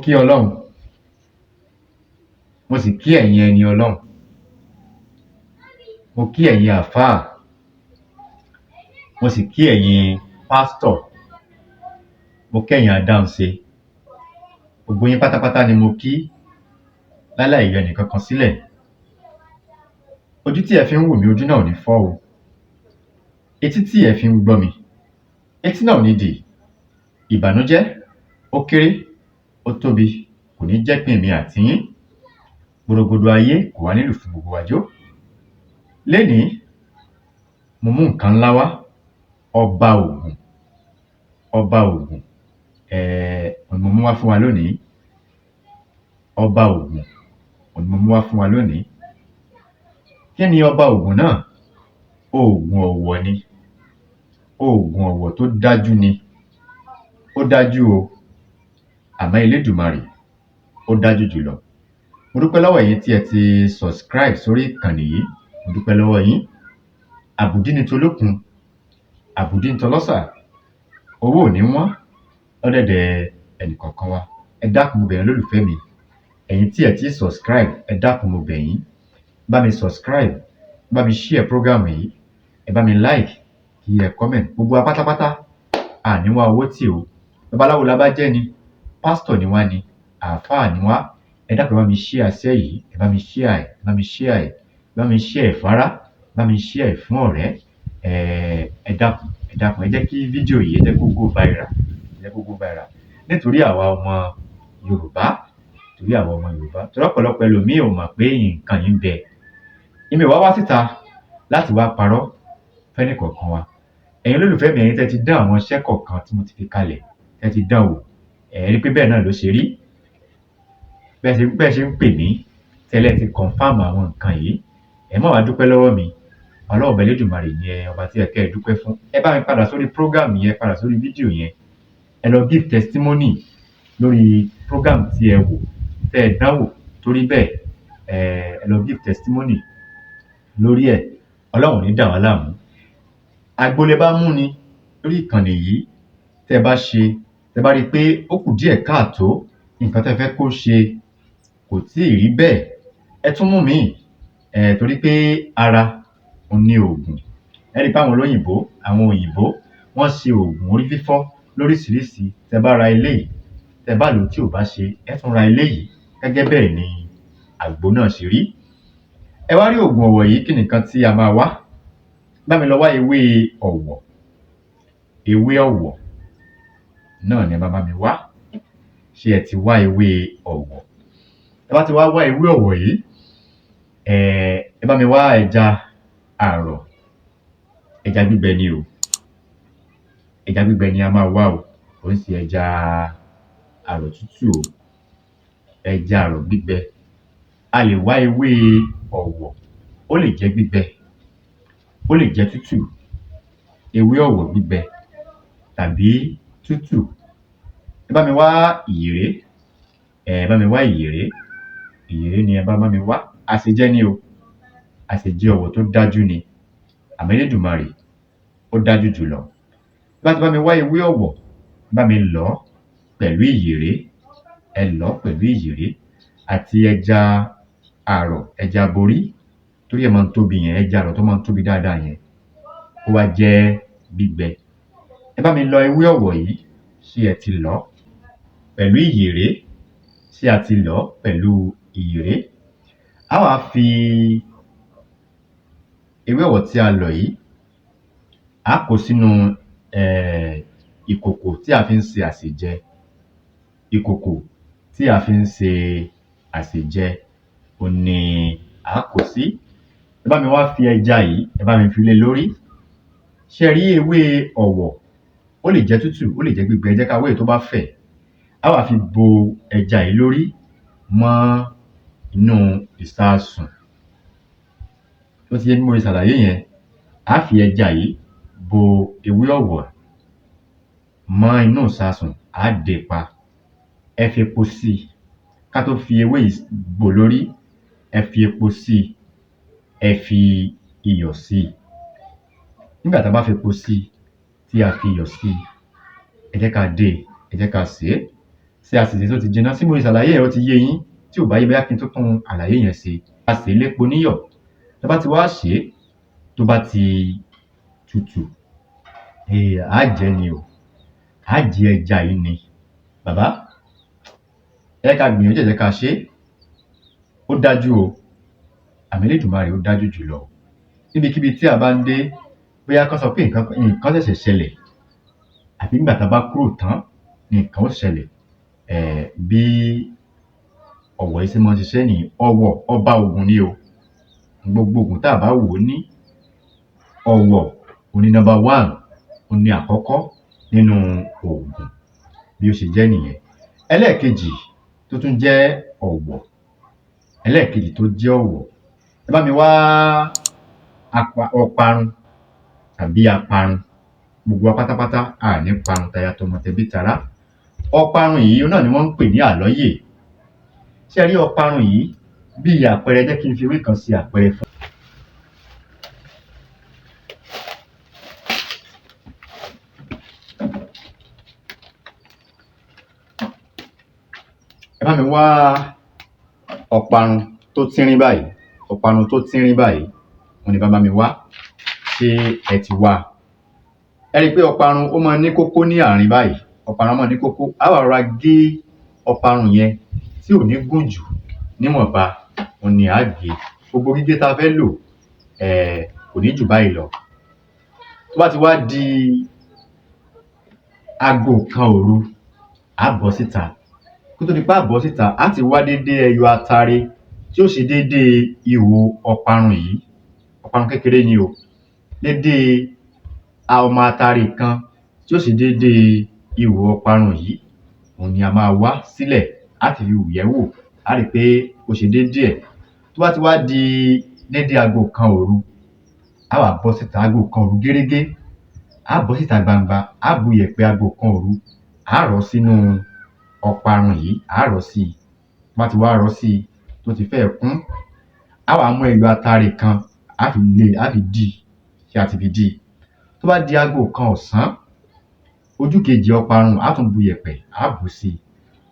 Mo kí Ọlọ́run, mo sì kí ẹ̀yin ẹni Ọlọ́run, mo kí ẹ̀yin àfáà, mo sì kí ẹ̀yin pásítọ̀, mo kí ẹ̀yin adáhunṣe. Gbogbo yín pátápátá ni mo kí láláì yọ ẹnìkankan sílẹ̀. Ojú tí ẹ fi ń wò mí, ojú náà ò ní fọ́ o. Etí tí ẹ fi ń gbọ́ mi, etí náà ò ní dì. Ìbànújẹ́, ó kéré, ó tóbi, kò ní jẹ́ ìpín èmi àti yín. Gbòrògbòdò ayé kò wá nílù fún gbogbo wa jó. Lénìí, mo mú nǹkan ńlá wá, ọba ògùn, ọba ògùn, òun ni mo mú wá fún wa lónìí. Ọba ògùn, òun ni mo mú wá fún wa lónìí. Kí ni ọba ògùn náà? Òògùn ọ̀wọ̀ ni. Òògùn ọ̀wọ̀ tó dájú ni. Ó dájú o, àmọ́ Elédùmarè ó dájú jùlọ. Mo dúpẹ́ lọ́wọ́ ẹ̀yin tí ẹ ti subscribe sórí ìkànnì yìí. Mo dúpẹ́ lọ́wọ́ yín. Àbùdí ni tolókun, àbùdí ni tọlọ́sà. Owó ò ní wọ́n lọ́dẹ̀dẹ̀ ẹnìkọ̀ọ̀kan wa. Ẹ dákun, mo bẹ̀ yín lólùfẹ́ mi. Ẹ̀yin tí ẹ ti subscribe, ẹ dákun, mo bẹ̀ yín. Bá mi subscribe, bá mi share program yìí, ẹ bá mi like, kí ẹ comment. Gbogbo wa pátápátá, a ní wá owó tì o. Babaláwo la bá jẹ́ ni, pásítọ̀ ni wá ni, àáfàá ni wá. Ẹ dákun, ẹ bá mi share iṣẹ́ yìí, ẹ bá mi share ẹ̀, ẹ bá mi share ẹ̀, ẹ bá mi share ẹ̀ fárá, ẹ bá mi share ẹ̀ fún ọ̀rẹ́. Ẹ dákun, ẹ dákun, ẹ jẹ́ kí fídíò yìí, ẹ jẹ́ kó go viral, ẹ jẹ́ kó go viral. Nítorí àwa ọmọ Yorùbá, torí àwa ọmọ Yorùbá, torí ọ̀pọ̀lọpọ̀ ẹlòmíì ò mọ̀ pé nǹkan yìí ń bẹ. Èmi ò wá wá síta láti wá parọ́ fẹ́nìkọ̀ọ̀kan wa. Ẹ̀yin olólùfẹ́ mi, ẹ̀yin tẹ́ ti dán àwọn iṣẹ́ kọ̀ọ̀kan tí mo ti fi kalẹ̀, tẹ́ ti dán wò, ẹ rí pé bẹ́ẹ̀ náà ló ṣe rí. Bẹ́ẹ̀ ṣe ń pè mí tẹ́lẹ̀ ti confirm àwọn nǹkan yìí. Ẹ má wá dúpẹ́ lọ́wọ́ mi. Ọlọ́run ọba Elédùmarè ni ẹ ọba tí ẹ kẹ́ ẹ dúpẹ́ fún. Ẹ bá mi padà sórí program yẹn, padà sórí fídíò yẹn. Ẹ lọ give testimony lórí program tí ẹ wò, tẹ́ ẹ dánwò torí bẹ́ẹ̀, ẹ lọ give testimony lórí ẹ̀. Ọlọ́run ò ní dà wá láàmú. Àgbo lẹ bá mú ni lórí ìkànnì yìí, tẹ́ ẹ bá ṣe, tẹ́ bá rí i pé ó kù díẹ̀ káàtó, nǹkan tẹ́ fẹ́ kó ṣe kò tíì rí bẹ́ẹ̀, ẹ tún mú míì torí pé ara òun ní oògùn. Ẹ rí i pé àwọn olóyìnbó, àwọn òyìnbó, wọ́n ṣe oògùn orí fífọ́ lóríṣiríṣi. Tẹ́ bá ra eléyìí, tẹ́ bá lò ó tí ò bá ṣe, ẹ tún ra eléyìí. Gẹ́gẹ́ bẹ́ẹ̀ ni àgbo náà ṣe rí. Ẹ wá rí oògùn ọ̀wọ̀ yìí, kí nìkan tí a máa wá? Bá mi lọ wá ewé ọ̀wọ̀. Ewé ọ̀wọ̀ náà ni ẹ bá bá mi wá. Ṣé ẹ ti wá ewé ọ̀wọ̀? Ẹ bá ti wá wá ewé ọ̀wọ̀ yìí, ẹ bá mi wá ẹja àrọ̀. Ẹja gbígbẹ ni o. Ẹja gbígbẹ ni a máa wá o. Kò ń ṣe ẹja àrọ̀ tútù o. Ẹja àrọ̀ gbígbẹ. A lè wá ewé ọ̀wọ̀, ó lè jẹ́ gbígbẹ, ó lè jẹ́ tútù. Ewé ọ̀wọ̀ gbígbẹ tàbí tútù. Ẹ bá mi wá ìyèré. Ẹ bá mi wá ìyèré. Ìyèré ni ẹ bá bá mi wá. Àsèjẹ ni o. Àsèjẹ ọ̀wọ̀ tó dájú ni. Àmọ́ Elédùmarè ó dájú jùlọ. Ẹ bá ti bá mi wá ewé ọ̀wọ̀, ẹ bá mi lọ̀ ọ́ pẹ̀lú ìyèré. Ẹ lọ̀ ọ́ pẹ̀lú ìyèré àti ẹja àrọ̀, ẹja aborí torí ẹ̀ máa ń tóbi yẹn, ẹja àrọ̀ tó máa ń tóbi dáadáa yẹn. Ó wá jẹ́ gbígbẹ. Ẹ bá mi lọ ewé ọ̀wọ̀ yìí, ṣé ẹ ti lọ̀ ọ́ pẹ̀lú ìyèré? Ṣé a ti lọ̀ ọ́ pẹ̀lú ìyèré? Á wá fi ewé ọ̀wọ̀ tí a lọ̀ yìí, á kó sínú ìkòkò tí a fi ń ṣe àsèjẹ. Ìkòkò tí a fi ń ṣe àsèjẹ òun ni á kó sí. Ẹ bá mi wá fi ẹja yìí, ẹ bá mi fi lé lórí. Ṣé ẹ rí ewé ọ̀wọ̀? Ó lè jẹ́ tútù, ó lè jẹ́ gbígbẹ, ẹ jẹ́ ká wá èyí tó bá fẹ̀. Á wá fi bo ẹja yìí lórí mọ́ inú ìsasùn. Ó ti yé bí mo ṣe ṣàlàyé yẹn? Á fi ẹja yìí bo ewé ọ̀wọ̀ mọ́ inú ìsasùn, á dé pa. Ẹ fi epo sí i. Ká tó fi ewé yìí bò lórí, ẹ fi epo sí i, ẹ fi iyọ̀ sí i. Nígbà tá a bá fi epo sí i, tí a fi iyọ̀ sí i, ẹ jẹ́ ká dé e, ẹ jẹ́ ká sè é. Ṣé a sì sè é tó ti jiná? Tí mo ṣe ṣàlàyé ẹ̀ ó ti yé yín? Tí ò bá yé, bóyá kí n tún tún àlàyé yẹn ṣe. A sè é lépo níyọ̀. Tá bá ti wá sè é, tó bá ti tutù, á jẹ ẹ́ ni o. Á jẹ ẹja yìí ni. Bàbá, ẹ jẹ́ ká gbìyànjú, ẹ jẹ́ ká ṣe é. Ó dájú o, àmọ́ Elédùmarè ó dájú jùlọ. Níbikíbi tí a bá ń dé, bóyá kán sọ pé nǹkan ṣẹ̀ṣẹ̀ ṣẹlẹ̀ àbí nígbà tá a bá kúrò tán ni nǹkan ó ṣẹlẹ̀. Bí ọ̀wọ̀ yìí ṣe máa ń ṣiṣẹ́ nìyí. Ọ̀wọ̀ ọba ògùn ni o. Gbogbo ògùn tá à bá wò ó ní, ọ̀wọ̀ òun ni number one, òun ni àkọ́kọ́ nínú ògùn. Bí ó ṣe jẹ́ nìyẹn. Ẹlẹ́ẹ̀kejì tó tún jẹ́ ọ̀wọ̀, ẹlẹ́ẹ̀kejì tó jẹ́ ọ̀wọ̀, ẹ bá mi wá ọparun tàbí aparun. Gbogbo wa pátápátá, a ní parun taya tọmọ tẹbí tará. Ọparun yìí, òun náà ni wọ́n ń pè ní àlọ́yè. Ṣé ẹ rí ọparun yìí? Bí àpẹẹrẹ, jẹ́ kí n fi ewé kan ṣe àpẹẹrẹ fún. Ẹ bá mi wá ọparun tó tínrín báyìí, ọparun tó tínrín báyìí, òun ni bá mi wá. Ṣé ẹ ti wá a? Ẹ rí i pé ọparun ó máa ń ní kókó ní àárín báyìí. Ọparun máa ń ní kókó. Á wá rọra gé ọparun yẹn tí ò ní gùn jù níwọ̀nba, òun ni à á gé. Gbogbo gígé tá a fẹ́ lò kò ní jù báyìí lọ. Tó bá ti wá di 1:00 òru, á bọ́ síta. Kó tó di pé á bọ́ síta, á ti wá dédé ẹyọ atare tí ó ṣe dédé ihò ọparun yìí. Ọparun kékeré ni o. Dédé ọmọ atare kan tí ó ṣe dédé ihò ọparun yìí, òun ni a máa wá sílẹ̀. Á ti fi yẹ̀ẹ́ wò, á rí pé ó ṣe dédé ẹ̀. Tó bá ti wá di dédé 1:00 òru, á wá bọ́ síta 1:00 òru gérégé. Á bọ́ síta gbangba, á bu ìyẹ̀pẹ̀ 1:00 òru, á rọ̀ ọ́ sínú ọparun yìí, á rọ̀ ọ́ sí i. Tó bá ti wá rọ̀ ọ́ sí i tó ti fẹ́ẹ̀ kún, á wá mú ẹyọ atare kan, á fi lé e, á fi dí i. Ṣé a ti fi dí i? Tó bá di 1:00 ọ̀sán, ojú kejì ọparun, á tún bu ìyẹ̀pẹ̀, á bù ú sí i.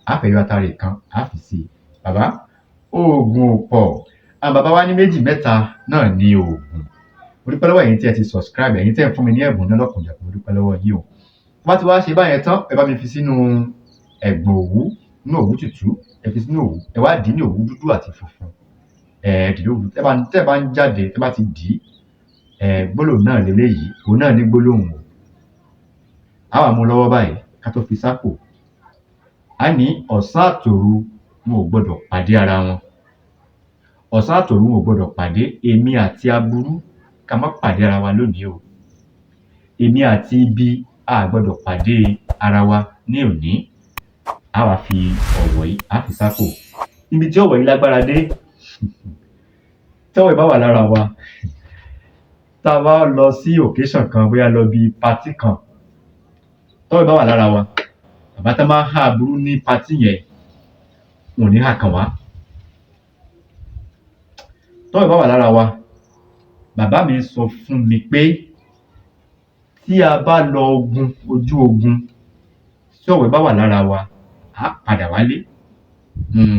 Á fẹyọ atare kan, á fi sí i. Bàbá, oògùn ò pọ̀. Àwọn bàbá wa ní méjì mẹ́ta náà ni oògùn. Mo dúpẹ́ lọ́wọ́ ẹ̀yin tí ẹ ti subscribe, ẹ̀yin tí ẹ̀ ń fún mi ní ẹ̀bùn náà lọ́kànjọ̀kan, mo dúpẹ́ lọ́wọ́ yín o. Tó bá ti wá ṣe báyẹn tán, ẹ bá mi fi sínú ẹ̀gbọ̀n òwú, nínú òwú tútù, ẹ fi sínú òwú, ẹ wá dì í ní òwú dúdú àti funfun. Ẹ dì í lówú. Tẹ́ bá ń jáde, tẹ́ bá ti dì í, gbólóhùn náà leléyìí, òun náà ní gbólóhùn o. Á wá mú lọ́wọ́ báyìí ká tó fi sápò. Á ní ọ̀sán àtòru wọn ò gbọdọ̀ pàdé ara wọn. Ọ̀sán àtòru wọn ò gbọdọ̀ pàdé. Èmi àti aburú ká má pàdé ara wa lónìí o. Èmi àti ibi a à gbọdọ̀ pàdé ara wa ní òní. Á wá fi ọ̀wọ̀ yìí, á fi sápò. Níbi tí ọ̀wọ̀ yìí lágbára dé, tí ọ̀wọ̀ yìí bá wà lára wa, tá a bá lọ sí occasion kan, bóyá lọ bí party kan, tọ́wọ̀ yìí bá wà lára wa, bàbá tán bá ń há aburú ní party yẹn, wọn ò ní hà kàn wá. Tọ́wọ̀ yìí bá wà lára wa, bàbá mi sọ fún mi pé tí a bá lọ ogun, ojú ogun, tí ọ̀wọ̀ yìí bá wà lára wa, á padà wálé.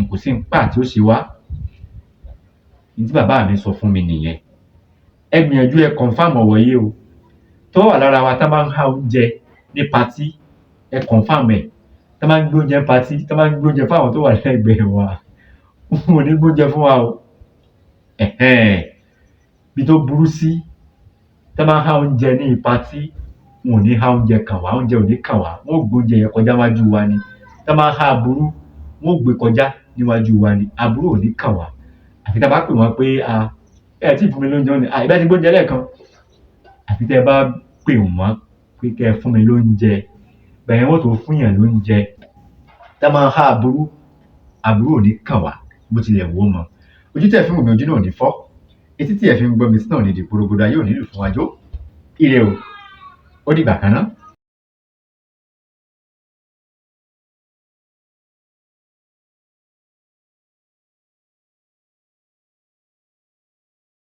Kò sí ńpà tí ó ṣe wá. N tí bàbá mi sọ fún mi nìyẹn. Ẹ gbìyànjú, ẹ confirm ọ̀wọ̀ yìí o. Tó bá wà lára wa, tán bá ń há oúnjẹ ní party, ẹ confirm ẹ̀. Tán bá ń gbé oúnjẹ ní party, tán bá ń gbé oúnjẹ fáwọn tó wà lẹ́gbẹ̀ẹ́ wa, wọn ò ní gbóúnjẹ fún wa o. Ibi tó burú sí, tán bá ń há oúnjẹ ní party, wọn ò ní há oúnjẹ kàn wá, oúnjẹ ò ní kàn wá. Wọ́n ó gbé oúnjẹ yẹn kọjá wájú wa ni. Tán bá ń há aburú, wọ́n ó gbé kọjá níwájú wa ni. Aburú ò ní kàn wá. Àfi tá a bá pè wọ́n pé ẹ tíì fún mi lóúnjẹ, wọ́n ní ẹ̀bẹ́ ti gbóúnjẹ lẹ́ẹ̀kan. Àfi tẹ́ ẹ bá pè wọ́n pé kẹ́ ẹ fún mi lóúnjẹ, ìgbà yẹn wọ́n ó tó fún yàn lóúnjẹ. Tán bá ń há aburú, aburú ò ní kàn wá bó tilẹ̀ wù ó mọ. Ojú tẹ́ ẹ fi ń wò mí, ojú náà ò ní fọ́. Etí tí ẹ fi ń gbọ́ mi sí náà ò ní di porogodo, ayé ò ní lù fún wa jó. Ire o. Ó dìgbà kan ná.